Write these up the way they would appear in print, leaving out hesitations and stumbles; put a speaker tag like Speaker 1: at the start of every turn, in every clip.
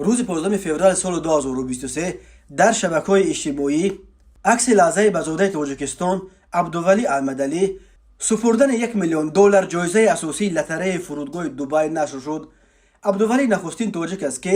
Speaker 1: Рӯзи 15 феврали соли 2023 дар шабакаҳои иҷтимоӣ акси лаҳзаи ба зодаи Тоҷикистон Абдувалӣ Аҳмадалӣ супурдани 1 миллион доллар ҷоизаи асосии лотареяи фурудгоҳи Дубай нашр шуд. Абдувалӣ нахустин тоҷик аст, ки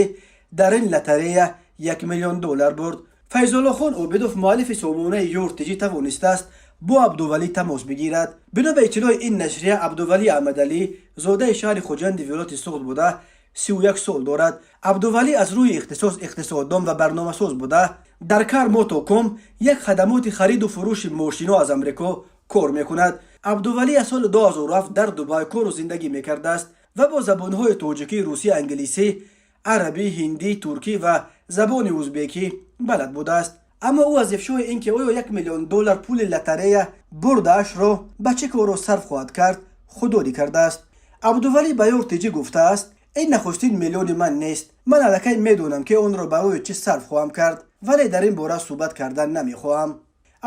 Speaker 1: дар ин лотарея 1 миллион доллар бурд. Файзуллохон Обидов, муаллифи сомонаи Юртиҷӣ, тавонистааст бо Абдувалӣ тамос бигирад. Бино ба иттилои ин нашрия, Абдувалӣ Аҳмадалӣ зодаи шаҳри Хуҷанди вилояти Суғд буда, 31 сол дорад. Абдувалӣ аз рӯи ихтисос иқтисоддон ва барномасоз буда, дар Кар Мотоком, як хадамоти хариду фурӯши мошино аз Амрико, кор мекунад. Абдувалӣ аз соли 2007 дар Дубай кору зиндагӣ мекардааст ва бо забонҳои тоҷикӣ, русӣ, англисӣ, арабӣ, ҳиндӣ, туркӣ ва забони узбекӣ балад будааст. Аммо ӯ аз ифшои ин ки оё 1 миллион доллар пули лотарея бурдаашро ба чӣ корро сарф хоҳад кард, худдорӣ кардааст. Абдувалӣ ба Юртиҷӣ гуфтааст: «Ин нахустин миллиони ман нест. Ман аллакай медонам, ки онро барои чӣ сарф хоҳам кард, вале дар ин бора суҳбат кардан намехоҳам».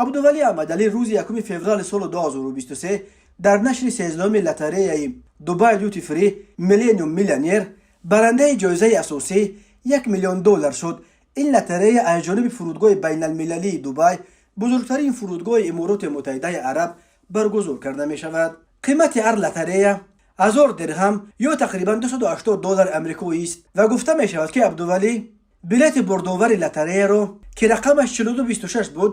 Speaker 1: Абдувалӣ Аҳмадалӣ рӯзи 1 феврали соли 2023 дар нашри 13-уми лотареяи Дубай Duty Free Millennium Millionaire барандаи ҷоизаи асосӣ 1 миллион доллар шуд. Ин лотарея аз ҷониби фурудгоҳи байналмилалии Дубай, бузургтарин фурудгоҳи Имороти Муттаҳидаи Араб, баргузор карда мешавад. Қимати ҳар лотарея 1000 дирҳам ё тақрибан 280 доллари амрикоист ва гуфта мешавад, ки Абдувалӣ билети бурдовари лотареяро, ки рақамаш 4226 буд,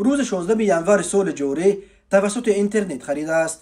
Speaker 1: рӯзи 16 январи соли ҷорӣ тавассути интернет харидааст.